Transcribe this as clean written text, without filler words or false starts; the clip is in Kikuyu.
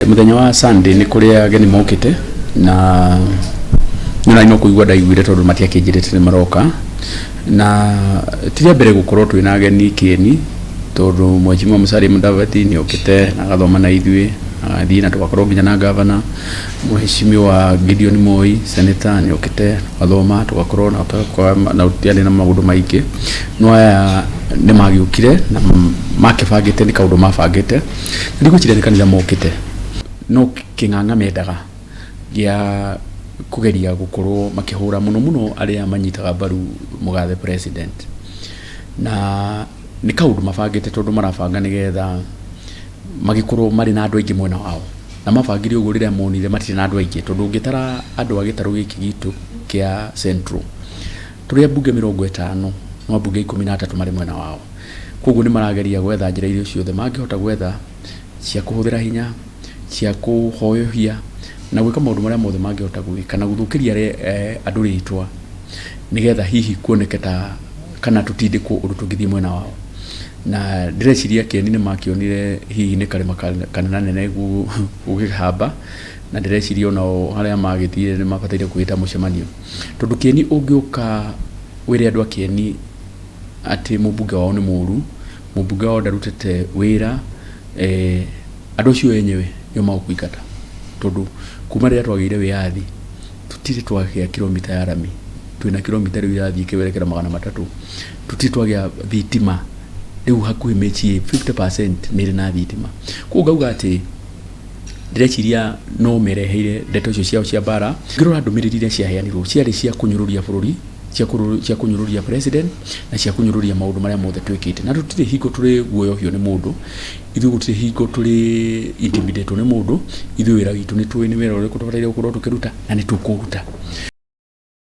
Mũthenya wa Sunday nĩ kũrĩ ageni mokĩte na nĩ no kũigua ndaiguire tondũ matiakĩnjĩrĩte nĩ maroka. Na ti rĩa mbere gũkorwo twĩna ageni Kĩeni, tondũ Mheshimiwa Musalia Mudavadi nĩ okĩte na agathoma na ithuĩ, agathiĩ na tũgakorwo nginya na gavana. Mheshimiwa Gideon Moi, senator, nĩ okĩte tũgathoma, tũgakorwo na tũtiarĩ na maũndũ maingĩ. No aya nĩ magĩũkire na makĩbangĩte, nĩ kaũndũ mabangĩte. Na ndigwĩciria nĩ kanitha mokĩte, no kĩng'ang'a mendaga gĩa kũgeria gũkorwo makĩhũra mũno mũno arĩa manyitaga mbaru mũgathe president. Na nĩ kaũndũ mabangĩte, tondũ marabanga nĩgetha magĩkorwo marĩ na andũ aingĩ mwena wao. Na mabangire ũguo rĩrĩa monire matirĩ na andũ aingĩ, tondũ ũngĩtara andũ a gĩtarũ gĩkĩ gitũ kĩa Central, tũrĩ ambunge 50, no ambunge 13 marĩ mwena wao. Koguo nĩ marageria gwetha njĩra iria ciothe mangĩhota gwetha cia kũhũthĩra hinya, cia kũhoyohia na gwĩka maũndũ marĩa mothe mangĩhota gwĩka na gũthũkĩria andũ rĩtwa, nĩgetha hihi kuoneke ta kana tũtindĩkwo ũndũ tũngĩthiĩ mwena wao. Na ndĩreciria Kĩeni nĩ makĩonire hihi nĩ karĩma kanenanene gũkĩhamba, na ndĩreciria onao harĩa magĩthire nĩ mabataire kwĩta mũcemanio, tondũ Kĩeni ũngĩũka wĩre andũ a Kĩeni atĩ mũmbunge wao nĩ mũru, mũmbunge wao ndarutĩte wĩra, andũ acio enyewe nĩo magũkũingata, tondũ kuma rĩrĩa twagĩire wĩyathi tũtirĩ twagĩa kilomita ya rami. Twĩna kilomita rĩu irathiĩ kĩwerekera 300. Tũtirĩ twagĩa thitima, rĩu hakuhĩ mĩciĩ 50% nĩ ĩrĩ na thitima. Koguo ngauga atĩ ndĩreciria no mereheire ndeto icio ciao cia mbara. Ngĩrora ndũmĩrĩri iria ciaheanirwo ciarĩ cia kũnyũrũria bũrũri, cia kũnyũrũria president na cia kũnyũrũria maũndũ marĩa mothe twĩkĩte. Na tũtirĩ hingo tũrĩ guoyohio nĩ mũndũ ithuĩ, gũtirĩ hingo tũrĩ intimidatwo nĩ mũndũ ithuĩ. Wĩra witũ nĩ tũĩ nĩ wĩra ũrĩkũ tũbataire gũkorwo tũkĩruta na nĩ tũkũruta.